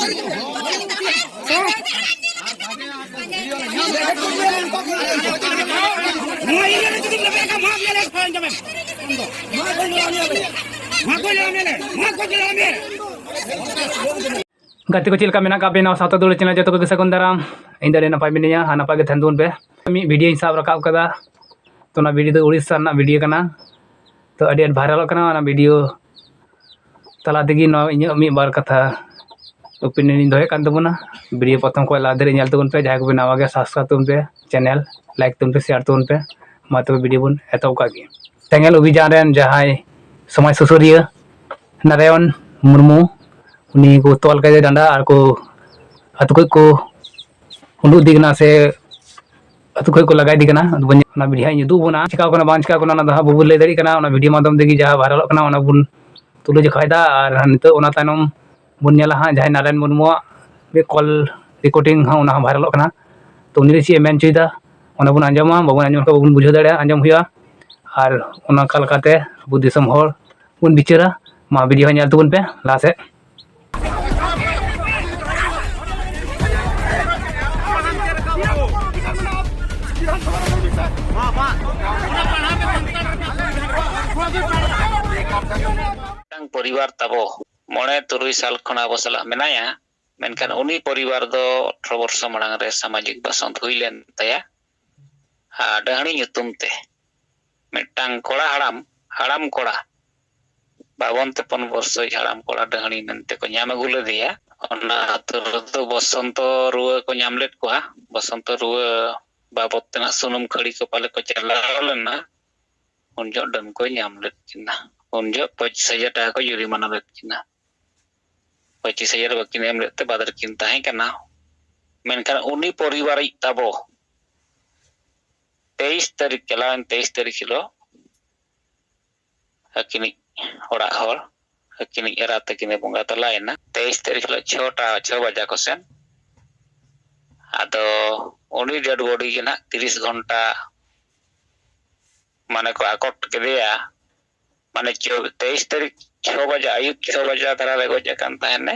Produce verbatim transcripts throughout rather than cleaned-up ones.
ᱜᱟᱛᱮ ᱠᱚ, ᱪᱮᱫ ᱞᱮᱠᱟ ᱢᱮᱱᱟᱜ ᱠᱟᱜ ᱯᱮ ᱱᱚᱣᱟ ᱥᱟᱶᱛᱟ ᱫᱩᱞᱟᱹᱲ ᱪᱮᱱᱮᱞ? ᱡᱚᱛᱚ ᱠᱚᱜᱮ ᱥᱟᱹᱜᱩᱱ ᱫᱟᱨᱟᱢ᱾ ᱤᱧ ᱫᱚ ᱟᱹᱰᱤ ᱱᱟᱯᱟᱭ ᱢᱤᱱᱟᱹᱧᱟ ᱟᱨ ᱱᱟᱯᱟᱭ ᱜᱮ ᱛᱟᱦᱮᱱ ᱛᱟᱵᱚᱱ ᱯᱮ᱾ ᱢᱤᱫ ᱵᱷᱤᱰᱤᱭᱳᱧ ᱥᱟᱵ ᱨᱟᱠᱟᱵ ᱠᱟᱫᱟ, ᱛᱚ ᱚᱱᱟ ᱵᱷᱤᱰᱤᱭᱳ ᱫᱚ ᱩᱲᱤᱥᱥᱟ ᱨᱮᱱᱟᱜ ᱵᱷᱤᱰᱤᱭᱳ ᱠᱟᱱᱟ᱾ ᱛᱚ ᱟᱹᱰᱤ ᱟᱸᱴ ᱵᱷᱟᱭᱨᱟᱞᱚᱜ ᱠᱟᱱᱟ ᱚᱱᱟ ᱵᱷᱤᱰᱤᱭᱳ ᱛᱟᱞᱟ ᱛᱮᱜᱮ ᱱᱚᱣᱟ ᱤᱧᱟᱹᱜ ᱢᱤᱫ ᱵᱟᱨ ᱠᱟᱛᱷᱟ ᱚᱯᱤᱱᱤᱭᱚᱱ ᱤᱧ ᱫᱚᱦᱚᱭᱮᱫ ᱠᱟᱱ ᱛᱟᱵᱚᱱᱟ᱾ ᱵᱷᱤᱰᱤᱭᱳ ᱯᱨᱚᱛᱷᱚᱢ ᱠᱷᱚᱱ ᱞᱟᱦᱟ ᱫᱷᱟᱹᱨᱤᱡ ᱧᱮᱞ ᱛᱟᱵᱚᱱ ᱯᱮ, ᱡᱟᱦᱟᱸᱭ ᱠᱚᱯᱮ ᱱᱟᱣᱟ ᱜᱮᱭᱟ subscribe ᱛᱟᱵᱚᱱ ᱯᱮ, channel like ᱛᱟᱵᱚᱱ ᱯᱮ, share ᱛᱟᱵᱚᱱ ᱯᱮ᱾ ᱢᱟ ᱛᱚᱵᱮ ᱵᱷᱤᱰᱤᱭᱳ ᱵᱚᱱ ᱮᱛᱚᱦᱚᱵ ᱠᱟᱜ ᱜᱮ᱾ ᱥᱮᱸᱜᱮᱞ ᱚᱵᱷᱤᱡᱟᱱ ᱨᱮᱱ ᱡᱟᱦᱟᱸᱭ ᱥᱚᱢᱟᱡᱽ ᱥᱩᱥᱟᱹᱨᱤᱭᱟᱹ ᱱᱟᱨᱟᱭᱚᱱ ᱢᱩᱨᱢᱩ, ᱩᱱᱤ ᱠᱚ ᱛᱚᱞ ᱠᱟᱫᱮᱭᱟ ᱰᱟᱸᱰᱟ ᱟᱨ ᱠᱚ ᱟᱹᱛᱩ ᱠᱷᱚᱡ ᱠᱚ ᱩᱰᱩᱠ ᱤᱫᱤ ᱠᱟᱱᱟ ᱥᱮ ᱟᱹᱛᱩ ᱠᱷᱚᱡ ᱠᱚ ᱞᱟᱜᱟ ᱤᱫᱤ ᱠᱟᱱᱟ᱾ ᱟᱫᱚ ᱵᱚᱱ ᱧᱮᱞ, ᱚᱱᱟ ᱵᱷᱤᱰᱤᱭᱳ ᱦᱟᱸᱜ ᱤᱧ ᱩᱫᱩᱜ ᱟᱵᱚᱱᱟ, ᱪᱤᱠᱟᱹᱣ ᱠᱟᱱᱟ ᱵᱟᱝ ᱪᱤᱠᱟᱹᱣ ᱠᱟᱱᱟ ᱚᱱᱟ ᱫᱚ ᱦᱟᱸᱜ ᱵᱟᱵᱚᱱ ᱞᱟᱹᱭ ᱫᱟᱲᱮᱭᱟᱜ ᱠᱟᱱᱟ᱾ ᱚᱱᱟ ᱵᱷᱤᱰᱤᱭᱳ ᱢᱟᱫᱽᱫᱷᱚᱢ ᱛᱮᱜᱮ ᱡᱟᱦᱟᱸ ᱵᱷᱟᱭᱨᱟᱞᱚᱜ ᱠᱟᱱᱟ ᱚᱱᱟ ᱵᱚᱱ ᱛᱩᱞᱟᱹ ᱡᱚᱠᱷᱟᱭᱮᱫᱟ᱾ ᱟᱨ ᱱᱤᱛᱚᱜ ᱚᱱᱟ ᱛᱟᱭᱱᱚᱢ ᱵᱚᱱ ᱧᱮᱞᱟ ᱦᱟᱸᱜ ᱡᱟᱦᱟᱸᱭ ᱱᱟᱨᱟᱭᱚᱱ ᱢᱩᱨᱢᱩᱣᱟᱜ ᱢᱤᱫ ᱠᱚᱞ ᱨᱮᱠᱳᱨᱰᱤᱝ ᱦᱚᱸ ᱚᱱᱟ ᱦᱚᱸ ᱵᱷᱟᱭᱨᱟᱞᱚᱜ ᱠᱟᱱᱟ᱾ ᱛᱚ ᱩᱱᱤ ᱫᱚ ᱪᱮᱫ ᱮ ᱢᱮᱱ ᱦᱚᱪᱚᱭᱮᱫᱟ ᱚᱱᱟ ᱵᱚᱱ ᱟᱸᱡᱚᱢᱟ, ᱵᱟᱵᱚᱱ ᱟᱸᱡᱚᱢ ᱞᱮᱠᱷᱟᱱ ᱵᱟᱵᱚᱱ ᱵᱩᱡᱷᱟᱹᱣ ᱫᱟᱲᱮᱭᱟᱜᱼᱟ, ᱟᱸᱡᱚᱢ ᱦᱩᱭᱩᱜᱼᱟ᱾ ᱟᱨ ᱚᱱᱠᱟ ᱞᱮᱠᱟᱛᱮ ᱟᱵᱚ ᱫᱤᱥᱚᱢ ᱦᱚᱲ ᱵᱚᱱ ᱵᱤᱪᱟᱹᱨᱟ᱾ ᱢᱟ ᱵᱷᱤᱰᱤᱭᱳ ᱦᱚᱸ ᱧᱮᱞ ᱛᱟᱵᱚᱱ ᱯᱮ ᱞᱟᱦᱟ ᱥᱮᱫ᱾ ᱢᱤᱫᱴᱟᱝ ᱯᱚᱨᱤᱵᱟᱨ ᱛᱟᱵᱚ ᱢᱚᱬᱮ ᱛᱩᱨᱩᱭ ᱥᱟᱞ ᱠᱷᱚᱱ ᱟᱵᱚ ᱥᱟᱞᱟᱜ ᱢᱮᱱᱟᱭᱟ, ᱢᱮᱱᱠᱷᱟᱱ ᱩᱱᱤ ᱯᱚᱨᱤᱵᱟᱨ ᱫᱚ ᱟᱴᱷᱨᱚ ᱵᱚᱨᱥᱚ ᱢᱟᱲᱟᱝ ᱨᱮ ᱥᱟᱢᱟᱡᱤᱠ ᱵᱟᱥᱚᱱᱛ ᱦᱩᱭ ᱞᱮᱱ ᱛᱟᱭᱟ᱾ ᱟᱨ ᱰᱟᱹᱦᱲᱤ ᱧᱩᱛᱩᱢ ᱛᱮ ᱢᱤᱫᱴᱟᱝ ᱠᱚᱲᱟ ᱦᱟᱲᱟᱢ, ᱦᱟᱲᱟᱢ ᱠᱚᱲᱟ, ᱵᱟᱵᱚᱱ ᱛᱮᱯᱚᱱ ᱵᱚᱨᱥᱚᱭᱤᱡ ᱦᱟᱲᱟᱢ ᱠᱚᱲᱟ ᱰᱟᱹᱦᱲᱤ ᱢᱮᱱᱛᱮ ᱠᱚ ᱧᱟᱢ ᱟᱹᱜᱩ ᱞᱮᱫᱮᱭᱟ᱾ ᱚᱱᱟ ᱟᱹᱛᱩ ᱨᱮᱫᱚ ᱵᱚᱥᱚᱱᱛᱚ ᱨᱩᱣᱟᱹ ᱠᱚ ᱧᱟᱢ ᱞᱮᱫ ᱠᱚᱣᱟ᱾ ᱵᱚᱥᱚᱱᱛᱚ ᱨᱩᱣᱟᱹ ᱵᱟᱵᱚᱫ ᱛᱮᱱᱟᱜ ᱥᱩᱱᱩᱢ ᱠᱷᱟᱹᱲᱤ ᱠᱚ ᱯᱟᱞᱮ ᱠᱚ ᱪᱟᱞᱟᱣ ᱞᱮᱱᱟ᱾ ᱩᱱ ᱡᱚᱦᱚᱜ ᱰᱟᱹᱱ ᱠᱚᱭ ᱧᱟᱢ ᱞᱮᱫ ᱠᱤᱱᱟ᱾ ᱩᱱ ᱡᱚᱦᱚᱜ ᱯᱚᱸᱪᱤᱥ ᱦᱟᱡᱟᱨ ᱴᱟᱠᱟ ᱠᱚ ᱡᱩᱨᱤᱢᱟᱱᱟ ᱞᱮᱫ ᱠᱤᱱᱟ᱾ ᱯᱚᱸᱪᱤᱥ ᱦᱟᱡᱟᱨ ᱵᱟᱹᱠᱤᱱ ᱮᱢ ᱞᱮᱫ ᱛᱮ ᱵᱟᱫ ᱨᱮᱠᱤᱱ ᱛᱟᱦᱮᱸ ᱠᱟᱱᱟ᱾ ᱢᱮᱱᱠᱷᱟᱱ ᱩᱱᱤ ᱯᱚᱨᱤᱵᱟᱨᱤᱡ ᱛᱟᱵᱚ ᱛᱮᱭᱤᱥ ᱛᱟᱹᱨᱤᱠᱷ, ᱪᱟᱞᱟᱣᱮᱱ ᱛᱮᱭᱤᱥ ᱛᱟᱹᱨᱤᱠᱷ ᱦᱤᱞᱳᱜ ᱟᱹᱠᱤᱱᱤᱡ ᱚᱲᱟᱜ ᱦᱚᱲ, ᱟᱹᱠᱤᱱᱤᱡ ᱮᱨᱟ ᱛᱟᱹᱠᱤᱱᱮ ᱵᱚᱸᱜᱟ ᱛᱟᱞᱟᱭᱮᱱᱟ᱾ ᱛᱮᱭᱤᱥ ᱛᱟᱹᱨᱤᱠᱷ ᱦᱤᱞᱳᱜ ᱪᱷᱚᱴᱟ, ᱪᱷᱚ ᱵᱟᱡᱟ ᱠᱚᱥᱮᱱ᱾ ᱟᱫᱚ ᱩᱱᱤ dead body ᱜᱮ ᱱᱟᱦᱟᱜ ᱛᱤᱨᱤᱥ ᱜᱷᱚᱱᱴᱟ ᱢᱟᱱᱮ ᱠᱚ ᱟᱠᱚᱴ ᱠᱮᱫᱮᱭᱟ᱾ ᱢᱟᱱᱮ ᱪᱚ-, ᱛᱮᱭᱤᱥ ᱛᱟᱹᱨᱤᱠᱷ ᱪᱷᱚ ᱵᱟᱡᱟ, ᱟᱹᱭᱩᱵ ᱪᱷᱚ ᱵᱟᱡᱟ ᱫᱷᱟᱨᱟ ᱨᱮ ᱜᱚᱡ ᱟᱠᱟᱱ ᱛᱟᱦᱮᱱᱮ᱾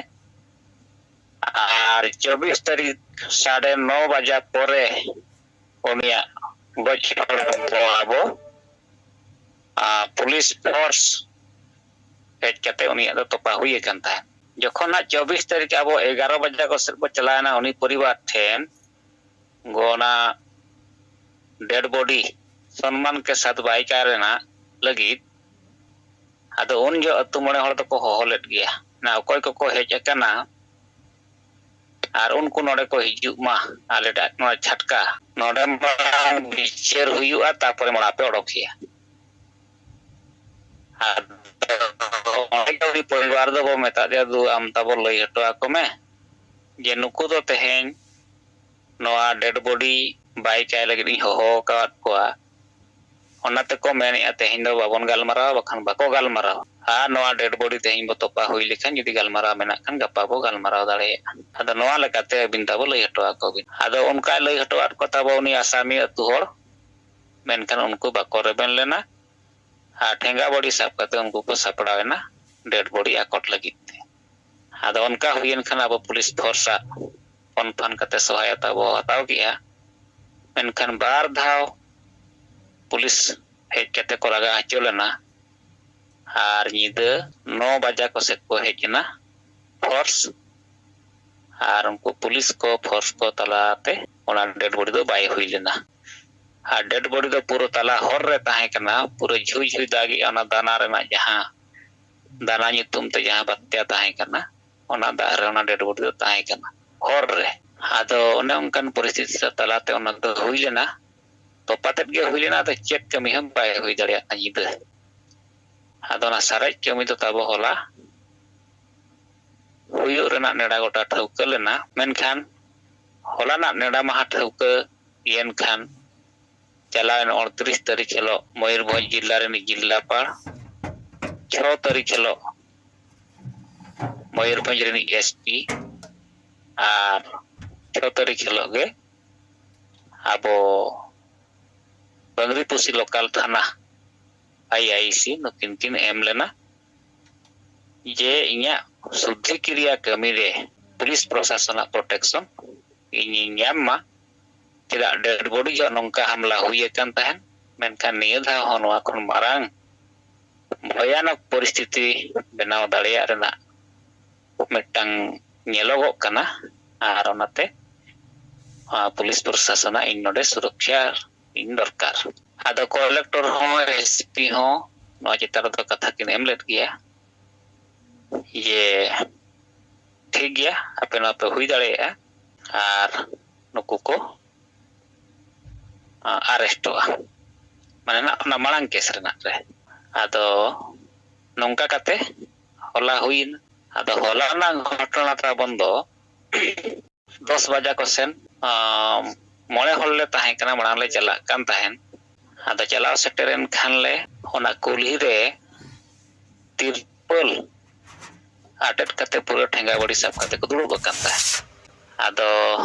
ᱟᱨ ᱪᱚᱵᱵᱤᱥ ᱛᱟᱹᱨᱤᱠᱷ ᱥᱟᱲᱮ ᱱᱚ ᱵᱟᱡᱟ ᱯᱚᱨᱮ ᱩᱱᱤᱭᱟᱜ ᱜᱚᱡ ᱦᱚᱲᱢᱚ ᱟᱵᱚ ᱯᱩᱞᱤᱥ ᱯᱷᱳᱨᱥ ᱦᱮᱡ ᱠᱟᱛᱮ ᱩᱱᱤᱭᱟᱜ ᱫᱚ ᱛᱚᱯᱟ ᱦᱩᱭ ᱟᱠᱟᱱ ᱛᱟᱦᱮᱸᱫ᱾ ᱡᱚᱠᱷᱚᱱ ᱦᱟᱸᱜ ᱪᱚᱵᱵᱤᱥ ᱛᱟᱹᱨᱤᱠᱷ ᱟᱵᱚ ᱮᱜᱟᱨᱚ ᱵᱟᱡᱟ ᱠᱚ ᱥᱮᱫ ᱵᱚ ᱪᱟᱞᱟᱣᱮᱱᱟ ᱩᱱᱤ ᱯᱚᱨᱤᱵᱟᱨ ᱴᱷᱮᱱ, ᱚᱱᱟ ᱰᱮᱰ ᱵᱚᱰᱤ ᱥᱚᱱᱢᱟᱱ ᱠᱮ ᱥᱟᱛ ᱵᱟᱭ ᱠᱟᱭ ᱨᱮᱱᱟᱜ ᱞᱟᱹᱜᱤᱫ, ᱟᱫᱚ ᱩᱱ ᱡᱚᱦᱚᱜ ᱟᱹᱛᱩ ᱢᱚᱬᱮ ᱦᱚᱲ ᱫᱚᱠᱚ ᱦᱚᱦᱚ ᱞᱮᱫ ᱜᱮᱭᱟ, ᱚᱠᱚᱭ ᱠᱚᱠᱚ ᱦᱮᱡ ᱟᱠᱟᱱᱟ ᱟᱨ ᱩᱱᱠᱩ ᱱᱚᱰᱮ ᱠᱚ ᱦᱤᱡᱩᱜ ᱢᱟ, ᱟᱞᱮ ᱴᱟᱜ ᱱᱚᱣᱟ ᱪᱷᱟᱴᱠᱟ ᱱᱚᱰᱮ ᱢᱟᱲᱟᱝ ᱵᱤᱪᱟᱹᱨ ᱦᱩᱭᱩᱜᱼᱟ, ᱛᱟᱨᱯᱚᱨᱮ ᱢᱟᱲᱟᱝ ᱯᱮ ᱚᱰᱚᱠᱮᱭᱟ᱾ ᱟᱫᱚ ᱚᱸᱰᱮ ᱜᱮ ᱩᱱᱤ ᱯᱚᱨᱤᱵᱟᱨ ᱫᱚᱵᱚ ᱢᱮᱛᱟ ᱫᱮᱭᱟ, "ᱫᱩ, ᱟᱢ ᱛᱟᱵᱚ ᱞᱟᱹᱭ ᱦᱚᱴᱚ ᱟᱠᱚ ᱢᱮ ᱡᱮ ᱱᱩᱠᱩ ᱫᱚ ᱛᱮᱦᱮᱧ ᱱᱚᱣᱟ ᱰᱮᱰ ᱵᱚᱰᱤ ᱵᱟᱭ ᱠᱟᱭ ᱞᱟᱹᱜᱤᱫ ᱤᱧ ᱦᱚᱦᱚ ᱟᱠᱟᱫ ᱠᱚᱣᱟ, ᱚᱱᱟ ᱛᱮᱠᱚ ᱢᱮᱱᱮᱫᱼᱟ ᱛᱮᱦᱮᱧ ᱫᱚ ᱵᱟᱵᱚᱱ ᱜᱟᱞᱢᱟᱨᱟᱣᱟ, ᱵᱟᱠᱷᱟᱱ ᱵᱟᱠᱚ ᱜᱟᱞᱢᱟᱨᱟᱣᱟ᱾ ᱟᱨ ᱱᱚᱣᱟ ᱰᱮᱰ ᱵᱚᱰᱤ ᱛᱮᱦᱮᱧ ᱵᱚ ᱛᱚᱯᱟ ᱦᱩᱭ ᱞᱮᱠᱷᱟᱱ ᱡᱩᱫᱤ ᱜᱟᱞᱢᱟᱨᱟᱣ ᱢᱮᱱᱟᱜ ᱠᱷᱟᱱ ᱜᱟᱯᱟ ᱵᱚ ᱜᱟᱞᱢᱟᱨᱟᱣ ᱫᱟᱲᱮᱭᱟᱜᱼᱟ᱾ ᱟᱫᱚ ᱱᱚᱣᱟ ᱞᱮᱠᱟᱛᱮ ᱟᱹᱵᱤᱱ ᱛᱟᱵᱚ ᱞᱟᱹᱭ ᱦᱚᱴᱚ ᱟᱠᱚ ᱵᱤᱱ᱾" ᱟᱫᱚ ᱚᱱᱠᱟᱭ ᱞᱟᱹᱭ ᱦᱚᱴᱚ ᱟᱫ ᱠᱚ ᱛᱟᱵᱚ ᱩᱱᱤ ᱟᱥᱟᱢᱤ ᱟᱹᱛᱩ ᱦᱚᱲ, ᱢᱮᱱᱠᱷᱟᱱ ᱩᱱᱠᱩ ᱵᱟᱠᱚ ᱨᱮᱵᱮᱱ ᱞᱮᱱᱟ᱾ ᱟᱨ ᱴᱷᱮᱸᱜᱟ ᱵᱟᱹᱲᱤ ᱥᱟᱵ ᱠᱟᱛᱮ ᱩᱱᱠᱩ ᱠᱚ ᱥᱟᱯᱲᱟᱣ ᱮᱱᱟ ᱰᱮᱰ ᱵᱚᱰᱤ ᱟᱠᱚᱴ ᱞᱟᱹᱜᱤᱫ ᱛᱮ᱾ ᱟᱫᱚ ᱚᱱᱠᱟ ᱦᱩᱭᱮᱱ ᱠᱷᱟᱱ ᱟᱵᱚ ᱯᱩᱞᱤᱥ ᱯᱷᱳᱨᱥ ᱟᱜ ᱯᱷᱳᱱ ᱯᱷᱟᱱ ᱠᱟᱛᱮ ᱥᱚᱦᱟᱭᱚᱛᱟ ᱵᱚ ᱦᱟᱛᱟᱣ ᱠᱮᱜᱼᱟ᱾ ᱢᱮᱱᱠᱷᱟᱱ ᱵᱟᱨ ᱫᱷᱟᱣ ᱯᱩᱞᱤᱥ ᱦᱮᱡ ᱠᱟᱛᱮ ᱠᱚ ᱞᱟᱜᱟ ᱦᱚᱪᱚ ᱞᱮᱱᱟ᱾ ᱟᱨ ᱧᱤᱫᱟᱹ ᱱᱚ ᱵᱟᱡᱟ ᱠᱚ ᱥᱮᱫ ᱠᱚ ᱦᱮᱡ ᱮᱱᱟ ᱯᱷᱳᱨᱥ᱾ ᱟᱨ ᱩᱱᱠᱩ ᱯᱩᱞᱤᱥ ᱠᱚ ᱯᱷᱳᱨᱥ ᱠᱚ ᱛᱟᱞᱟᱛᱮ ᱚᱱᱟ ᱰᱮᱰ ᱵᱚᱰᱤ ᱫᱚ ᱵᱟᱭ ᱦᱩᱭ ᱞᱮᱱᱟ᱾ ᱟᱨ ᱰᱮᱰ ᱵᱚᱰᱤ ᱫᱚ ᱯᱩᱨᱟᱹ ᱛᱟᱞᱟ ᱦᱚᱨ ᱨᱮ ᱛᱟᱦᱮᱸ ᱠᱟᱱᱟ, ᱯᱩᱨᱟᱹ ᱡᱷᱩᱭ ᱡᱷᱩᱭ ᱫᱟᱜᱮᱜᱼᱟ ᱚᱱᱟ ᱫᱟᱱᱟ ᱨᱮᱱᱟᱜ ᱡᱟᱦᱟᱸ ᱫᱟᱱᱟ ᱧᱩᱛᱩᱢ ᱛᱮ ᱡᱟᱦᱟᱸ ᱵᱟᱛᱭᱟ ᱛᱟᱦᱮᱸ ᱠᱟᱱᱟ, ᱚᱱᱟ ᱫᱟᱜ ᱨᱮ ᱚᱱᱟ ᱰᱮᱰ ᱵᱚᱰᱤ ᱫᱚ ᱛᱟᱦᱮᱸ ᱠᱟᱱᱟ ᱦᱚᱨ ᱨᱮ᱾ ᱟᱫᱚ ᱚᱱᱮ ᱚᱱᱠᱟᱱ ᱯᱚᱨᱤᱥᱛᱷᱤᱛᱤ ᱛᱟᱞᱟᱛᱮ ᱚᱱᱟ ᱫᱚ ᱦᱩᱭ ᱞᱮᱱᱟ᱾ ᱛᱚᱯᱟ ᱛᱮᱫ ᱜᱮ ᱦᱩᱭ ᱞᱮᱱᱟ, ᱟᱫᱚ ᱪᱮᱫ ᱠᱟᱹᱢᱤ ᱦᱚᱸ ᱵᱟᱭ ᱦᱩᱭ ᱫᱟᱲᱮᱭᱟᱜ ᱠᱟᱱᱟ ᱧᱤᱫᱟᱹ᱾ ᱟᱫᱚ ᱚᱱᱟ ᱥᱟᱨᱮᱡ ᱠᱟᱹᱢᱤ ᱫᱚ ᱛᱟᱵᱚ ᱦᱚᱞᱟ ᱦᱩᱭᱩᱜ ᱨᱮᱱᱟᱜ ᱱᱮᱰᱟ ᱜᱚᱴᱟ ᱴᱷᱟᱹᱣᱠᱟᱹ ᱞᱮᱱᱟ, ᱢᱮᱱᱠᱷᱟᱱ ᱦᱚᱞᱟᱱᱟᱜ ᱱᱮᱰᱟ ᱢᱟᱦᱟ ᱴᱷᱟᱹᱣᱠᱟᱹ ᱮᱱ ᱠᱷᱟᱱ ᱪᱟᱞᱟᱣᱮᱱ ᱩᱱᱛᱨᱤᱥ ᱛᱟᱹᱨᱤᱠᱷ ᱦᱤᱞᱳᱜ ᱢᱚᱭᱩᱨᱵᱷᱚᱸᱡᱽ ᱡᱤᱞᱟ ᱨᱤᱱᱤᱡ ᱡᱤᱞᱟᱯᱟᱲ, ᱪᱷᱚ ᱛᱟᱹᱨᱤᱠᱷ ᱦᱤᱞᱳᱜ ᱢᱚᱭᱩᱨᱵᱷᱚᱸᱡᱽ ᱨᱤᱱᱤᱡ ᱮᱥ ᱯᱤ, ᱟᱨ ᱪᱷᱚ ᱛᱟᱹᱨᱤᱠᱷ ᱦᱤᱞᱳᱜ ᱜᱮ ᱟᱵᱚ ᱵᱟᱝᱨᱤᱯᱚᱥᱤ ᱞᱳᱠᱟᱞ ᱛᱷᱟᱱᱟ ᱟᱭ ᱟᱭ ᱥᱤ ᱱᱩᱠᱤᱱ ᱠᱤᱱ ᱮᱢ ᱞᱮᱱᱟ ᱡᱮ ᱤᱧᱟᱹᱜ ᱥᱩᱫᱽᱫᱷᱤ ᱠᱤᱨᱤᱭᱟ ᱠᱟᱹᱢᱤ ᱨᱮ ᱯᱩᱞᱤᱥ ᱯᱨᱚᱥᱟᱥᱚᱱᱟᱜ ᱯᱨᱚᱴᱮᱠᱥᱚᱱ ᱤᱧᱤᱧ ᱧᱟᱢ ᱢᱟ᱾ ᱪᱮᱫᱟᱜ, ᱰᱮᱰ ᱵᱚᱰᱤ ᱡᱚᱦᱚᱜ ᱱᱚᱝᱠᱟ ᱦᱟᱢᱞᱟ ᱦᱩᱭ ᱟᱠᱟᱱ ᱛᱟᱦᱮᱸᱱ, ᱢᱮᱱᱠᱷᱟᱱ ᱱᱤᱭᱟᱹ ᱫᱷᱟᱣ ᱦᱚᱸ ᱱᱚᱣᱟ ᱠᱷᱚᱱ ᱢᱟᱨᱟᱝ ᱵᱷᱚᱭᱟᱱᱚᱠ ᱯᱚᱨᱤᱥᱛᱷᱤᱛᱤ ᱵᱮᱱᱟᱣ ᱫᱟᱲᱮᱭᱟᱜ ᱨᱮᱱᱟᱜ ᱢᱤᱫᱴᱟᱝ ᱧᱮᱞᱚᱜᱚᱜ ᱠᱟᱱᱟ᱾ ᱟᱨ ᱚᱱᱟᱛᱮ ᱯᱩᱞᱤᱥ ᱯᱨᱚᱥᱟᱥᱚᱱᱟᱜ ᱤᱧ ᱱᱚᱰᱮ ᱥᱩᱨᱚᱠᱷᱟ ᱤᱧ ᱫᱚᱨᱠᱟᱨ᱾ ᱟᱫᱚ ᱠᱚᱞᱮᱠᱴᱚᱨ ᱦᱚᱸ, ᱮᱥᱯᱤ ᱦᱚᱸ ᱱᱚᱣᱟ ᱪᱮᱛᱟᱱ ᱨᱮᱫᱚ ᱠᱟᱛᱷᱟ ᱠᱤᱱ ᱮᱢ ᱞᱮᱫ ᱜᱮᱭᱟ ᱡᱮ ᱴᱷᱤᱠ ᱜᱮᱭᱟ, ᱟᱯᱮ ᱱᱚᱣᱟ ᱯᱮ ᱦᱩᱭ ᱫᱟᱲᱮᱭᱟᱜᱼᱟ ᱟᱨ ᱱᱩᱠᱩ ᱠᱚ ᱟᱨᱮᱥᱴᱚᱜᱼᱟ, ᱢᱟᱱᱮ ᱱᱟᱜ ᱚᱱᱟ ᱢᱟᱲᱟᱝ ᱠᱮᱥ ᱨᱮᱱᱟᱜ ᱨᱮ᱾ ᱟᱫᱚ ᱱᱚᱝᱠᱟ ᱠᱟᱛᱮ ᱦᱚᱞᱟ ᱦᱩᱭᱮᱱᱟ᱾ ᱟᱫᱚ ᱦᱚᱞᱟ ᱨᱮᱱᱟᱜ ᱜᱷᱚᱴᱚᱱᱟ ᱛᱟᱵᱚᱱ ᱫᱚ ᱫᱚᱥ ᱵᱟᱡᱟ ᱠᱚ ᱥᱮᱱ ᱢᱚᱬᱮ ᱦᱚᱲ ᱞᱮ ᱛᱟᱦᱮᱸ ᱠᱟᱱᱟ, ᱢᱟᱲᱟᱝ ᱞᱮ ᱪᱟᱞᱟᱜ ᱠᱟᱱ ᱛᱟᱦᱮᱸᱱ᱾ ᱟᱫᱚ ᱪᱟᱞᱟᱣ ᱥᱮᱴᱮᱨᱮᱱ ᱠᱷᱟᱱ ᱞᱮ ᱚᱱᱟ ᱠᱩᱞᱦᱤ ᱨᱮ ᱛᱤᱨᱯᱚᱞ ᱟᱴᱮᱫ ᱠᱟᱛᱮ ᱯᱩᱨᱟᱹ ᱴᱷᱮᱸᱜᱟ ᱵᱟᱹᱲᱤ ᱥᱟᱵ ᱠᱟᱛᱮ ᱠᱚ ᱫᱩᱲᱩᱵ ᱟᱠᱟᱱ ᱛᱟᱦᱮᱸᱫ᱾ ᱟᱫᱚ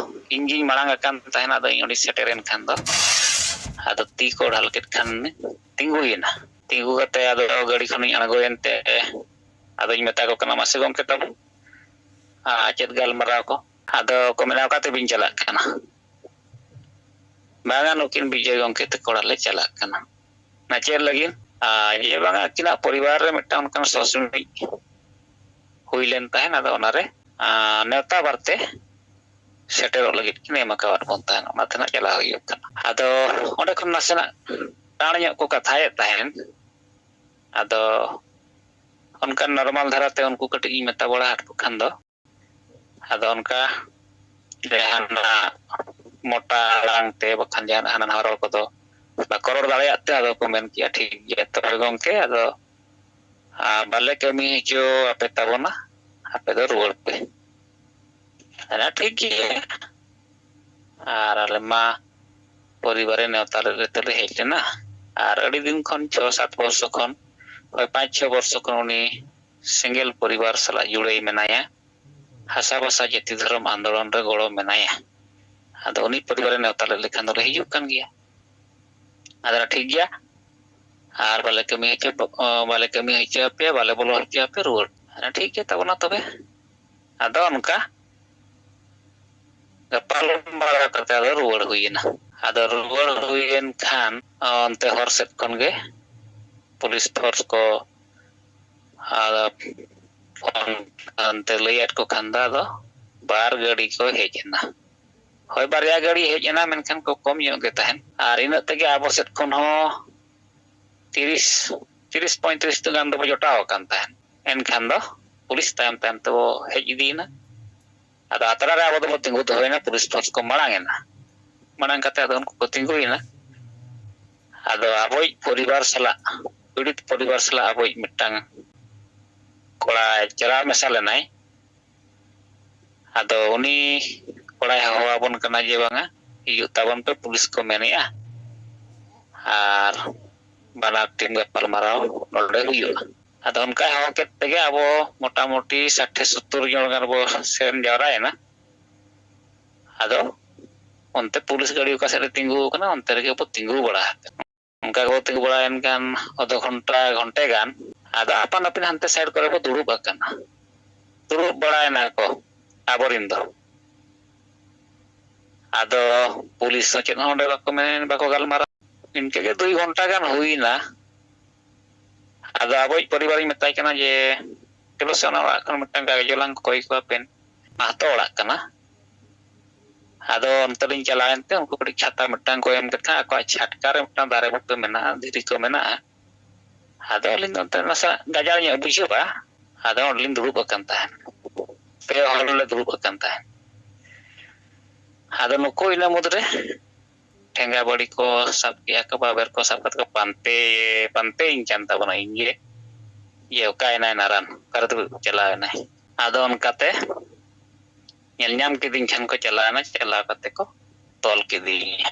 ᱤᱧ ᱜᱤᱧ ᱢᱟᱲᱟᱝ ᱟᱠᱟᱱ ᱛᱟᱦᱮᱱᱟ᱾ ᱟᱫᱚ ᱤᱧ ᱚᱸᱰᱮᱧ ᱥᱮᱴᱮᱨᱮᱱ ᱠᱷᱟᱱ ᱫᱚ ᱟᱫᱚ ᱛᱤ ᱠᱚ ᱰᱷᱟᱞ ᱠᱮᱫ ᱠᱷᱟᱱ ᱛᱤᱸᱜᱩᱭᱮᱱᱟ᱾ ᱛᱤᱸᱜᱩ ᱠᱟᱛᱮ ᱟᱫᱚ ᱜᱟᱹᱰᱤ ᱠᱷᱚᱱᱤᱧ ᱟᱬᱜᱚᱭᱮᱱ ᱛᱮ ᱟᱫᱚᱧ ᱢᱮᱛᱟ ᱠᱚ ᱠᱟᱱᱟ, "ᱢᱟᱥᱮ ᱜᱚᱢᱠᱮ ᱛᱟᱵᱚ, ᱟᱨ ᱪᱮᱫ ᱜᱟᱞᱢᱟᱨᱟᱣ ᱠᱚ?" ᱟᱫᱚ ᱠᱚ ᱢᱮᱱᱟ, "ᱚᱠᱟ ᱛᱮᱵᱤᱱ ᱪᱟᱞᱟᱜ ᱠᱟᱱᱟ?" "ᱵᱟᱝᱟ, ᱱᱩᱠᱤᱱ ᱵᱤᱡᱚᱭ ᱜᱚᱢᱠᱮ ᱛᱟᱠᱚ ᱚᱲᱟᱜ ᱞᱮ ᱪᱟᱞᱟᱜ ᱠᱟᱱᱟ᱾" "ᱱᱟ ᱪᱮᱫ ᱞᱟᱹᱜᱤᱫ?" ᱟᱨ ᱡᱮ ᱵᱟᱝᱟ, ᱟᱹᱠᱤᱱᱟᱜ ᱯᱚᱨᱤᱵᱟᱨ ᱨᱮ ᱢᱤᱫᱴᱟᱝ ᱚᱱᱠᱟᱱ ᱥᱚᱥᱱᱤᱡ ᱦᱩᱭ ᱞᱮᱱ ᱛᱟᱦᱮᱸᱱ, ᱟᱫᱚ ᱚᱱᱟᱨᱮ ᱟᱨ ᱱᱮᱣᱛᱟ ᱵᱟᱨᱛᱮ ᱥᱮᱴᱮᱨᱚᱜ ᱞᱟᱹᱜᱤᱫ ᱠᱤᱱ ᱮᱢ ᱟᱠᱟᱣᱟᱫ ᱵᱚᱱ ᱛᱟᱦᱮᱸᱱ, ᱚᱱᱟ ᱛᱮ ᱱᱟᱜ ᱪᱟᱞᱟᱣ ᱦᱩᱭᱩᱜ ᱠᱟᱱᱟ᱾ ᱟᱫᱚ ᱚᱸᱰᱮ ᱠᱷᱚᱱ ᱱᱟᱥᱮᱱᱟᱜ ᱴᱟᱬ ᱧᱚᱜ ᱠᱚ ᱠᱟᱛᱷᱟᱭᱮᱫ ᱛᱟᱦᱮᱸᱱ᱾ ᱟᱫᱚ ᱚᱱᱠᱟᱱ ᱱᱚᱨᱢᱟᱞ ᱫᱷᱟᱨᱟᱛᱮ ᱩᱱᱠᱩ ᱠᱟᱹᱴᱤᱡ ᱤᱧ ᱢᱮᱛᱟ ᱵᱟᱲᱟ ᱟᱫ ᱠᱚ ᱠᱷᱟᱱ ᱫᱚ, ᱟᱫᱚ ᱚᱱᱠᱟ ᱡᱟᱦᱟᱱᱟᱜ ᱢᱚᱴᱟ ᱟᱲᱟᱝ ᱛᱮ ᱵᱟᱠᱷᱟᱱ ᱡᱟᱦᱟᱱᱟᱜ ᱦᱟᱱᱟ ᱱᱟᱣᱟ ᱨᱚᱲ ᱠᱚᱫᱚ ᱵᱟᱠᱚ ᱨᱚᱲ ᱫᱟᱲᱮᱭᱟᱜ ᱛᱮ, ᱟᱫᱚ ᱠᱚ ᱢᱮᱱ ᱠᱮᱜᱼᱟ, "ᱴᱷᱤᱠ ᱜᱮᱭᱟ ᱛᱚᱵᱮ ᱜᱚᱢᱠᱮ, ᱟᱫᱚ ᱟᱨ ᱵᱟᱞᱮ ᱠᱟᱹᱢᱤ ᱦᱚᱪᱚ ᱟᱯᱮ ᱛᱟᱵᱚᱱᱟ, ᱟᱯᱮ ᱫᱚ ᱨᱩᱣᱟᱹᱲ ᱯᱮ᱾" ᱟᱫᱚ ᱴᱷᱤᱠ ᱜᱮᱭᱟ᱾ ᱟᱨ ᱟᱞᱮ ᱢᱟ ᱯᱚᱨᱤᱵᱟᱨᱮ ᱱᱮᱣᱛᱟ ᱞᱮᱫ ᱞᱮᱛᱮ ᱞᱮ ᱦᱮᱡ ᱞᱮᱱᱟ᱾ ᱟᱨ ᱟᱹᱰᱤ ᱫᱤᱱ ᱠᱷᱚᱱ, ᱪᱷᱚ ᱥᱟᱛ ᱵᱚᱨᱥᱚ ᱠᱷᱚᱱ, ᱦᱳᱭ, ᱯᱟᱸᱪ ᱪᱷᱚ ᱵᱚᱨᱥᱚ ᱠᱷᱚᱱ ᱩᱱᱤ ᱥᱮᱸᱜᱮᱞ ᱯᱚᱨᱤᱵᱟᱨ ᱥᱟᱞᱟᱜ ᱡᱩᱲᱟᱹᱭ ᱢᱮᱱᱟᱭᱟ᱾ ᱦᱟᱥᱟ ᱵᱷᱟᱥᱟ ᱡᱟᱹᱛᱤ ᱫᱷᱚᱨᱚᱢ ᱟᱱᱫᱳᱞᱚᱱ ᱨᱮ ᱜᱚᱲᱚ ᱢᱮᱱᱟᱭᱟ᱾ ᱟᱫᱚ ᱩᱱᱤ ᱯᱚᱨᱤᱵᱟᱨᱮ ᱱᱮᱣᱛᱟ ᱞᱮᱫ ᱞᱮᱠᱷᱟᱱ ᱫᱚᱞᱮ ᱦᱤᱡᱩᱜ ᱠᱟᱱ ᱜᱮᱭᱟ᱾ ᱟᱫᱚ ᱴᱷᱤᱠ ᱜᱮᱭᱟ, ᱟᱨ ᱵᱟᱞᱮ ᱠᱟᱹᱢᱤ ᱦᱚᱪᱚ, ᱵᱟᱞᱮ ᱠᱟᱹᱢᱤ ᱦᱚᱪᱚ ᱟᱯᱮᱭᱟ, ᱵᱟᱞᱮ ᱵᱚᱞᱚ ᱦᱚᱪᱚ ᱟᱯᱮ, ᱨᱩᱣᱟᱹᱲ᱾ ᱟᱫᱚ ᱴᱷᱤᱠ ᱜᱮ ᱛᱟᱵᱚᱱᱟ ᱛᱚᱵᱮ᱾ ᱟᱫᱚ ᱚᱱᱠᱟ ᱜᱟᱯᱟᱞ ᱢᱟᱨᱟᱣ ᱠᱟᱛᱮ ᱟᱫᱚ ᱨᱩᱣᱟᱹᱲ ᱦᱩᱭᱮᱱᱟ᱾ ᱟᱫᱚ ᱨᱩᱣᱟᱹᱲ ᱦᱩᱭᱮᱱ ᱠᱷᱟᱱ ᱚᱱᱛᱮ ᱦᱚᱨ ᱥᱮᱫ ᱠᱷᱚᱱ ᱜᱮ ᱯᱩᱞᱤᱥ ᱯᱷᱳᱨᱥ ᱠᱚ ᱟᱫᱚ ᱯᱷᱳᱱ ᱚᱱᱛᱮ ᱞᱟᱹᱭᱟᱫ ᱠᱚ ᱠᱷᱟᱱ ᱫᱚ ᱟᱫᱚ ᱵᱟᱨ ᱜᱟᱹᱰᱤ ᱠᱚ ᱦᱮᱡ ᱮᱱᱟ᱾ ᱦᱳᱭ, ᱵᱟᱨᱭᱟ ᱜᱟᱹᱰᱤ ᱦᱮᱡ ᱮᱱᱟ, ᱢᱮᱱᱠᱷᱟᱱ ᱠᱚ ᱠᱚᱢ ᱧᱚᱜ ᱜᱮ ᱛᱟᱦᱮᱸᱱ᱾ ᱟᱨ ᱤᱱᱟᱹᱜ ᱛᱮᱜᱮ ᱟᱵᱚ ᱥᱮᱫ ᱠᱷᱚᱱ ᱦᱚᱸ ᱛᱤᱨᱤᱥ, ᱛᱤᱨᱤᱥ ᱯᱚᱸᱭᱛᱨᱤᱥ ᱜᱟᱱ ᱫᱚᱵᱚ ᱡᱚᱴᱟᱣ ᱟᱠᱟᱱ ᱛᱟᱦᱮᱸᱱ᱾ ᱮᱱᱠᱷᱟᱱ ᱫᱚ ᱯᱩᱞᱤᱥ ᱛᱟᱭᱚᱢ ᱛᱟᱭᱚᱢ ᱛᱮᱵᱚ ᱦᱮᱡ ᱤᱫᱤᱭᱮᱱᱟ᱾ ᱟᱫᱚ ᱟᱛᱨᱟ ᱨᱮ ᱟᱵᱚ ᱫᱚᱵᱚ ᱛᱤᱸᱜᱩ ᱫᱚᱦᱚᱭᱮᱱᱟ, ᱯᱩᱞᱤᱥ ᱯᱷᱳᱨᱥ ᱠᱚ ᱢᱟᱲᱟᱝ ᱮᱱᱟ᱾ ᱢᱟᱲᱟᱝ ᱠᱟᱛᱮ ᱟᱫᱚ ᱩᱱᱠᱩ ᱠᱚ ᱛᱤᱸᱜᱩᱭᱮᱱᱟ᱾ ᱟᱫᱚ ᱟᱵᱚᱭᱤᱡ ᱯᱚᱨᱤᱵᱟᱨ ᱥᱟᱞᱟᱜ, ᱯᱤᱲᱤᱛ ᱯᱚᱨᱤᱵᱟᱨ ᱥᱟᱞᱟᱜ ᱟᱵᱚᱭᱤᱡ ᱢᱤᱫᱴᱟᱝ ᱠᱚᱲᱟᱭ ᱪᱟᱞᱟᱣ ᱢᱮᱥᱟ ᱞᱮᱱᱟᱭ᱾ ᱟᱫᱚ ᱩᱱᱤ ᱠᱚᱲᱟᱭ ᱦᱚᱦᱚ ᱟᱵᱚᱱ ᱠᱟᱱᱟ ᱡᱮ, "ᱵᱟᱝᱟ, ᱦᱤᱡᱩᱜ ᱛᱟᱵᱚᱱ ᱯᱮ, ᱯᱩᱞᱤᱥ ᱠᱚ ᱢᱮᱱᱮᱜᱼᱟ, ᱟᱨ ᱵᱟᱱᱟᱨ ᱴᱤᱢ ᱜᱟᱯᱟᱞ ᱢᱟᱨᱟᱣ ᱱᱚᱰᱮ ᱦᱩᱭᱩᱜᱼᱟ᱾" ᱟᱫᱚ ᱚᱱᱠᱟᱭ ᱦᱚᱦᱚ ᱠᱮᱫ ᱛᱮᱜᱮ ᱟᱵᱚ ᱢᱚᱴᱟᱢᱩᱴᱤ ᱥᱟᱴᱷᱮ ᱥᱚᱛᱛᱚᱨ ᱡᱚᱱ ᱜᱟᱱ ᱵᱚ ᱥᱮᱱ ᱡᱟᱣᱨᱟᱭᱮᱱᱟ᱾ ᱟᱫᱚ ᱚᱱᱛᱮ ᱯᱩᱞᱤᱥ ᱜᱟᱹᱰᱤ ᱚᱠᱟ ᱥᱮᱫ ᱨᱮ ᱛᱤᱸᱜᱩ ᱟᱠᱟᱱᱟ, ᱚᱱᱛᱮ ᱨᱮᱜᱮ ᱵᱚ ᱛᱤᱸᱜᱩ ᱵᱟᱲᱟ ᱟᱠᱟᱱᱟ᱾ ᱚᱱᱠᱟ ᱜᱮᱵᱚ ᱛᱤᱸᱜᱩ ᱵᱟᱲᱟᱭᱮᱱ ᱠᱷᱟᱱ ᱟᱫᱷᱟ ᱜᱷᱚᱱᱴᱟ, ᱜᱷᱚᱱᱴᱮ ᱜᱟᱱ ᱟᱫᱚ ᱟᱯᱟᱱ ᱟᱹᱯᱤᱱ ᱦᱟᱱᱛᱮ ᱥᱟᱭᱤᱰ ᱠᱚᱨᱮ ᱵᱚ ᱫᱩᱲᱩᱵ ᱟᱠᱟᱱᱟ᱾ ᱫᱩᱲᱩᱵ ᱵᱟᱲᱟᱭᱮᱱᱟ ᱠᱚ ᱟᱵᱚᱨᱤᱱ ᱫᱚ᱾ ᱟᱫᱚ ᱯᱩᱞᱤᱥ ᱦᱚᱸ ᱪᱮᱫ ᱦᱚᱸ ᱚᱸᱰᱮ ᱵᱟᱠᱚ ᱢᱮᱱ, ᱵᱟᱠᱚ ᱜᱟᱞᱢᱟᱨᱟᱣ᱾ ᱤᱱᱠᱟᱹ ᱜᱮ ᱫᱩᱭ ᱜᱷᱚᱱᱴᱟ ᱜᱟᱱ ᱦᱩᱭᱱᱟ᱾ ᱟᱫᱚ ᱟᱵᱚᱭᱤᱡ ᱯᱚᱨᱤᱵᱟᱨᱤᱧ ᱢᱮᱛᱟᱭ ᱠᱟᱱᱟ ᱡᱮ, "ᱪᱚᱞᱚ ᱥᱮ ᱚᱱᱟ ᱚᱲᱟᱜ ᱠᱷᱚᱱ ᱢᱤᱫᱴᱟᱝ ᱜᱟᱡᱚᱞᱟᱝ ᱠᱚᱭ ᱠᱚᱣᱟ ᱯᱮ, ᱢᱟᱦᱛᱚ ᱚᱲᱟᱜ ᱠᱟᱱᱟ᱾" ᱟᱫᱚ ᱚᱱᱛᱮ ᱞᱤᱧ ᱪᱟᱞᱟᱣᱮᱱ ᱛᱮ ᱩᱱᱠᱩ ᱠᱟᱹᱴᱤᱡ ᱪᱷᱟᱛᱟ ᱢᱤᱫᱴᱟᱝ ᱠᱚ ᱮᱢ ᱠᱮᱫ ᱠᱷᱟᱱ ᱟᱠᱚᱣᱟᱜ ᱪᱷᱟᱴᱠᱟ ᱨᱮ ᱢᱤᱫᱴᱟᱝ ᱫᱟᱨᱮ ᱵᱩᱴᱟᱹ ᱢᱮᱱᱟᱜᱼᱟ, ᱫᱷᱤᱨᱤ ᱠᱚ ᱢᱮᱱᱟᱜᱼᱟ᱾ ᱟᱫᱚ ᱟᱹᱞᱤᱧ ᱫᱚ ᱚᱱᱛᱮ ᱱᱟᱥᱮ ᱜᱟᱡᱟᱲ ᱧᱚᱜ ᱵᱩᱡᱷᱟᱹᱜᱼᱟ, ᱟᱫᱚ ᱚᱸᱰᱮ ᱞᱤᱧ ᱫᱩᱲᱩᱵ ᱟᱠᱟᱱ ᱛᱟᱦᱮᱸᱫ᱾ ᱯᱮ ᱦᱚᱲ ᱞᱮ ᱫᱩᱲᱩᱵ ᱟᱠᱟᱱ ᱛᱟᱦᱮᱸᱫ᱾ ᱟᱫᱚ ᱱᱩᱠᱩ ᱤᱱᱟᱹ ᱢᱩᱫᱽᱨᱮ ᱴᱷᱮᱸᱜᱟ ᱵᱟᱹᱲᱤ ᱠᱚ ᱥᱟᱵ ᱠᱮᱜᱼᱟ ᱠᱚ, ᱵᱟᱵᱮᱨ ᱠᱚ ᱥᱟᱵ ᱠᱟᱛᱮ ᱠᱚ ᱯᱟᱱᱛᱮ, ᱯᱟᱱᱛᱮᱭᱤᱧ ᱠᱟᱱ ᱛᱟᱵᱚᱱᱟ ᱤᱧ ᱜᱮ, ᱡᱮ ᱚᱠᱟᱭᱮᱱᱟᱭ ᱱᱟᱨᱟᱱ, ᱚᱠᱟᱨᱮ ᱫᱩᱲᱩᱵ ᱪᱟᱞᱟᱣ ᱮᱱᱟᱭ᱾ ᱟᱫᱚ ᱚᱱᱠᱟᱛᱮ ᱧᱮᱞ ᱧᱟᱢ ᱠᱤᱫᱤᱧ ᱠᱷᱟᱱ ᱠᱚ ᱪᱟᱞᱟᱣ ᱮᱱᱟ, ᱪᱟᱞᱟᱣ ᱠᱟᱛᱮ ᱠᱚ ᱛᱚᱞ ᱠᱤᱫᱤᱧᱟ᱾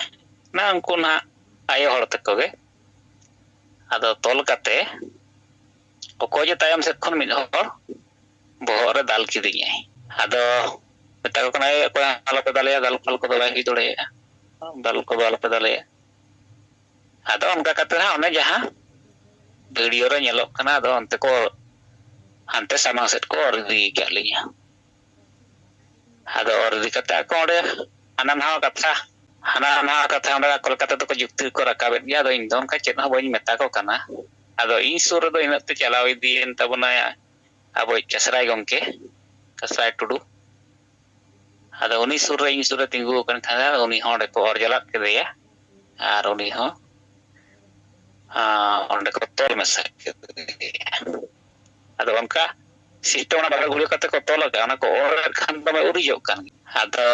ᱱᱟ ᱩᱱᱠᱩ ᱱᱟᱦᱟᱜ ᱟᱭᱳ ᱦᱚᱲ ᱛᱟᱠᱚ ᱜᱮ᱾ ᱟᱫᱚ ᱛᱚᱞ ᱠᱟᱛᱮ ᱚᱠᱚᱭ ᱡᱮ ᱛᱟᱭᱚᱢ ᱥᱮᱫ ᱠᱷᱚᱱ ᱢᱤᱫ ᱦᱚᱲ ᱵᱚᱦᱚᱜ ᱨᱮ ᱫᱟᱞ ᱠᱤᱫᱤᱧᱟᱭ᱾ ᱟᱫᱚ ᱢᱮᱛᱟ ᱠᱚ ᱠᱟᱱᱟᱭ, "ᱚᱠᱚᱭ ᱦᱚᱸ ᱟᱞᱚᱯᱮ ᱫᱟᱞᱮᱭᱟ, ᱫᱟᱞ ᱯᱷᱟᱞ ᱠᱚᱫᱚ ᱵᱟᱭ ᱦᱩᱭ ᱫᱟᱲᱮᱭᱟᱜᱼᱟ, ᱫᱟᱞ ᱠᱚᱫᱚ ᱟᱞᱚᱯᱮ ᱫᱟᱞᱮᱭᱟ᱾" ᱟᱫᱚ ᱚᱱᱠᱟ ᱠᱟᱛᱮ ᱦᱟᱸᱜ ᱚᱱᱮ ᱡᱟᱦᱟᱸ ᱵᱷᱤᱰᱤᱭᱳ ᱨᱮ ᱧᱮᱞᱚᱜ ᱠᱟᱱᱟ, ᱟᱫᱚ ᱚᱱᱛᱮ ᱠᱚ, ᱦᱟᱱᱛᱮ ᱥᱟᱢᱟᱝ ᱥᱮᱫ ᱠᱚ ᱚᱨ ᱤᱫᱤ ᱟᱠᱟᱫ ᱞᱤᱧᱟ᱾ ᱟᱫᱚ ᱚᱨ ᱤᱫᱤ ᱠᱟᱛᱮ ᱟᱠᱚ ᱚᱸᱰᱮ ᱦᱟᱱᱟ ᱱᱟᱣᱟ ᱠᱟᱛᱷᱟ, ᱦᱟᱱᱟ ᱱᱟᱣᱟ ᱠᱟᱛᱷᱟ ᱚᱸᱰᱮ ᱠᱳᱞᱠᱟᱛᱟ ᱛᱮᱠᱚ ᱡᱩᱠᱛᱤ ᱠᱚ ᱨᱟᱠᱟᱵᱮᱫ ᱜᱮᱭᱟ᱾ ᱟᱫᱚ ᱤᱧ ᱫᱚ ᱚᱱᱠᱟ ᱪᱮᱫ ᱦᱚᱸ ᱵᱟᱹᱧ ᱢᱮᱛᱟ ᱠᱚ ᱠᱟᱱᱟ᱾ ᱟᱫᱚ ᱤᱧ ᱥᱩᱨ ᱨᱮᱫᱚ ᱤᱱᱟᱹᱜ ᱛᱮ ᱪᱟᱞᱟᱣ ᱤᱫᱤᱭᱮᱱ ᱛᱟᱵᱚᱱᱟᱭ ᱟᱵᱚᱭᱤᱡ ᱠᱟᱥᱨᱟᱭ ᱜᱚᱢᱠᱮ, ᱠᱟᱥᱨᱟᱭ ᱴᱩᱰᱩ᱾ ᱟᱫᱚ ᱩᱱᱤ ᱥᱩᱨ ᱨᱮ, ᱤᱧ ᱥᱩᱨ ᱨᱮ ᱛᱤᱸᱜᱩ ᱟᱠᱟᱱ ᱠᱷᱟᱱ ᱩᱱᱤ ᱦᱚᱸ ᱚᱸᱰᱮ ᱠᱚ ᱚᱨ ᱡᱟᱞᱟᱫ ᱠᱮᱫᱮᱭᱟ ᱟᱨ ᱩᱱᱤ ᱦᱚᱸ, ᱟᱸ, ᱚᱸᱰᱮ ᱠᱚ ᱛᱚᱞ ᱢᱮᱥᱟ ᱠᱮᱫᱮᱭᱟ᱾ ᱟᱫᱚ ᱚᱱᱠᱟ ᱥᱤᱥᱴᱮᱢ ᱚᱱᱟ ᱵᱟᱨᱦᱮ ᱜᱷᱩᱲᱤ ᱠᱟᱛᱮ ᱠᱚ ᱛᱚᱞ ᱟᱠᱟᱫᱼᱟ, ᱚᱱᱟ ᱠᱚ ᱚᱨ ᱮᱫ ᱠᱷᱟᱱ ᱫᱚᱢᱮ ᱩᱨᱤᱡᱚᱜ ᱠᱟᱱ ᱜᱮᱭᱟ᱾ ᱟᱫᱚ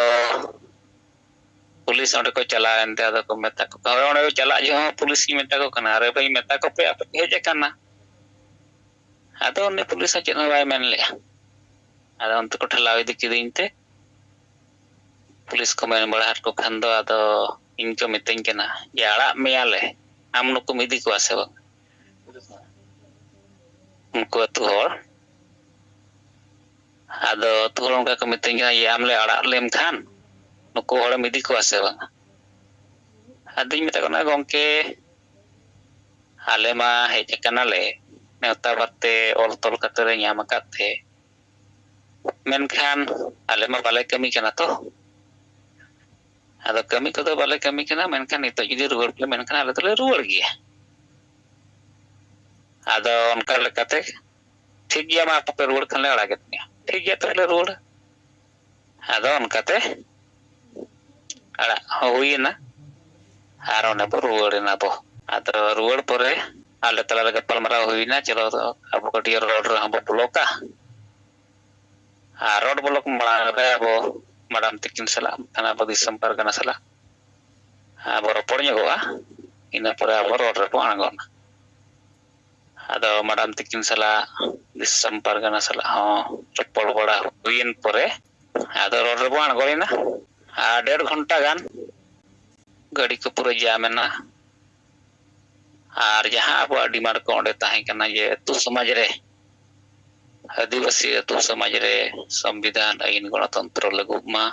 ᱯᱩᱞᱤᱥ ᱚᱸᱰᱮ ᱠᱚ ᱪᱟᱞᱟᱣ ᱮᱱᱛᱮ ᱟᱫᱚ ᱠᱚ ᱢᱮᱛᱟ ᱠᱚ ᱠᱟᱱᱟ, ᱦᱳᱭ, ᱚᱸᱰᱮ ᱠᱚ ᱪᱟᱞᱟᱜ ᱡᱚᱦᱚᱜ ᱯᱩᱞᱤᱥ ᱤᱧ ᱢᱮᱛᱟ ᱠᱚ ᱠᱟᱱᱟ, "ᱟᱨᱮ ᱵᱷᱟᱹᱭ, ᱢᱮᱛᱟ ᱠᱚᱯᱮ ᱟᱯᱮ ᱯᱮ ᱦᱮᱡ ᱟᱠᱟᱱᱟ?" ᱟᱫᱚ ᱩᱱᱤ ᱯᱩᱞᱤᱥ ᱦᱚᱸ ᱪᱮᱫ ᱦᱚᱸ ᱵᱟᱭ ᱢᱮᱱ ᱞᱮᱜᱼᱟ᱾ ᱟᱫᱚ ᱚᱱᱛᱮ ᱠᱚ ᱴᱷᱮᱞᱟᱣ ᱤᱫᱤ ᱠᱤᱫᱤᱧ ᱛᱮ ᱯᱩᱞᱤᱥ ᱠᱚ ᱢᱮᱱ ᱵᱟᱲᱟ ᱟᱫ ᱠᱚ ᱠᱷᱟᱱ ᱫᱚ ᱟᱫᱚ ᱤᱧ ᱠᱚ ᱢᱤᱛᱟᱹᱧ ᱠᱟᱱᱟ ᱡᱮ, "ᱟᱲᱟᱜ ᱢᱮᱭᱟᱞᱮ, ᱟᱢ ᱱᱩᱠᱩᱢ ᱤᱫᱤ ᱠᱚᱣᱟ ᱥᱮ ᱵᱟᱝ?" ᱩᱱᱠᱩ ᱟᱹᱛᱩ ᱦᱚᱲ, ᱟᱫᱚ ᱟᱹᱛᱩ ᱦᱚᱲ ᱚᱱᱠᱟ ᱠᱚ ᱢᱤᱛᱟᱹᱧ ᱠᱟᱱᱟ ᱡᱮ, "ᱟᱢ ᱞᱮ ᱟᱲᱟᱜ ᱞᱮᱢ ᱠᱷᱟᱱ ᱱᱩᱠᱩ ᱦᱚᱲᱮᱢ ᱤᱫᱤ ᱠᱚᱣᱟ ᱥᱮ ᱵᱟᱝ?" ᱟᱫᱚᱧ ᱢᱮᱛᱟ ᱠᱚ ᱠᱟᱱᱟ, "ᱜᱚᱢᱠᱮ, ᱟᱞᱮ ᱢᱟ ᱦᱮᱡ ᱟᱠᱟᱱᱟᱞᱮ ᱱᱮᱣᱛᱟ ᱵᱟᱨᱛᱮ ᱚᱞ ᱛᱚᱞ ᱠᱟᱛᱮ ᱞᱮ ᱧᱟᱢ ᱟᱠᱟᱫ ᱛᱮ, ᱢᱮᱱᱠᱷᱟᱱ ᱟᱞᱮ ᱢᱟ ᱵᱟᱞᱮ ᱠᱟᱹᱢᱤ ᱠᱟᱱᱟ ᱛᱚ᱾ ᱟᱫᱚ ᱠᱟᱹᱢᱤ ᱠᱚᱫᱚ ᱵᱟᱞᱮ ᱠᱟᱹᱢᱤ ᱠᱟᱱᱟ, ᱢᱮᱱᱠᱷᱟᱱ ᱱᱤᱛᱚᱜ ᱡᱩᱫᱤ ᱨᱩᱣᱟᱹᱲ ᱯᱮ ᱢᱮᱱᱠᱷᱟᱱ ᱟᱞᱮ ᱫᱚᱞᱮ ᱨᱩᱣᱟᱹᱲ ᱜᱮᱭᱟ᱾ ᱟᱫᱚ ᱚᱱᱠᱟ ᱞᱮᱠᱟᱛᱮ, ᱴᱷᱤᱠ ᱜᱮᱭᱟ, ᱢᱟ ᱟᱯᱮ ᱯᱮ ᱨᱩᱣᱟᱹᱲ ᱠᱷᱟᱱ ᱞᱮ ᱟᱲᱟᱜᱮᱫ ᱯᱮᱭᱟ᱾ ᱴᱷᱤᱠ ᱜᱮᱭᱟ, ᱛᱚᱵᱮ ᱞᱮ ᱨᱩᱣᱟᱹᱲᱟ᱾ ᱟᱫᱚ ᱚᱱᱠᱟᱛᱮ ᱟᱲᱟᱜ ᱦᱚᱸ ᱦᱩᱭᱮᱱᱟ ᱟᱨ ᱚᱸᱰᱮ ᱵᱚ ᱨᱩᱣᱟᱹᱲ ᱮᱱᱟ ᱵᱚ᱾ ᱟᱫᱚ ᱨᱩᱣᱟᱹᱲ ᱯᱚᱨᱮ ᱟᱞᱮ ᱛᱟᱞᱟᱨᱮ ᱜᱟᱯᱟᱞᱢᱟᱨᱟᱣ ᱦᱩᱭᱱᱟ, ᱪᱚᱞᱚ ᱟᱵᱚ ᱠᱟᱹᱴᱤᱡ ᱨᱳᱰ ᱨᱮᱦᱚᱸ ᱵᱚ ᱵᱞᱚᱠᱟ᱾ ᱟᱨ ᱨᱳᱰ ᱵᱞᱚᱠ ᱢᱟᱲᱟᱝ ᱨᱮ ᱟᱵᱚ ᱢᱮᱰᱟᱢ ᱛᱤᱠᱤᱱ ᱥᱟᱞᱟᱜ, ᱠᱷᱟᱱ ᱟᱵᱚ ᱫᱤᱥᱚᱢ ᱯᱟᱨᱜᱟᱱᱟ ᱥᱟᱞᱟᱜ ᱟᱵᱚ ᱨᱚᱯᱚᱲ ᱧᱚᱜᱚᱜᱼᱟ᱾ ᱤᱱᱟᱹ ᱯᱚᱨᱮ ᱟᱵᱚ ᱨᱳᱰ ᱨᱮᱵᱚ ᱟᱬᱜᱚᱱᱟ᱾ ᱟᱫᱚ ᱢᱮᱰᱟᱢ ᱛᱤᱠᱤᱱ ᱥᱟᱞᱟᱜ, ᱫᱤᱥᱚᱢ ᱯᱟᱨᱜᱟᱱᱟ ᱥᱟᱞᱟᱜ ᱦᱚᱸ ᱨᱚᱯᱚᱲ ᱵᱟᱲᱟ ᱦᱩᱭᱮᱱ ᱯᱚᱨᱮ, ᱟᱫᱚ ᱨᱳᱰ ᱨᱮᱵᱚ ᱟᱬᱜᱚᱭᱮᱱᱟ᱾ ᱟᱨ ᱰᱮᱲ ᱜᱷᱚᱱᱴᱟ ᱜᱟᱱ ᱜᱟᱹᱰᱤ ᱠᱚ ᱯᱩᱨᱟᱹ ᱡᱟᱢ ᱮᱱᱟ᱾ ᱟᱨ ᱡᱟᱦᱟᱸ ᱟᱵᱚᱣᱟᱜ ᱰᱤᱢᱟᱱᱰ ᱠᱚ ᱚᱸᱰᱮ ᱛᱟᱦᱮᱸ ᱠᱟᱱᱟ ᱡᱮ ᱟᱹᱛᱩ ᱥᱚᱢᱟᱡᱽ ᱨᱮ, ᱟᱹᱫᱤᱵᱟᱹᱥᱤ ᱟᱹᱛᱩ ᱥᱚᱢᱟᱡᱽ ᱨᱮ ᱥᱚᱝᱵᱤᱫᱷᱟᱱ, ᱟᱹᱭᱤᱱ, ᱜᱚᱬᱚᱛᱚᱱᱛᱨᱚ ᱞᱟᱹᱜᱩᱜ ᱢᱟ,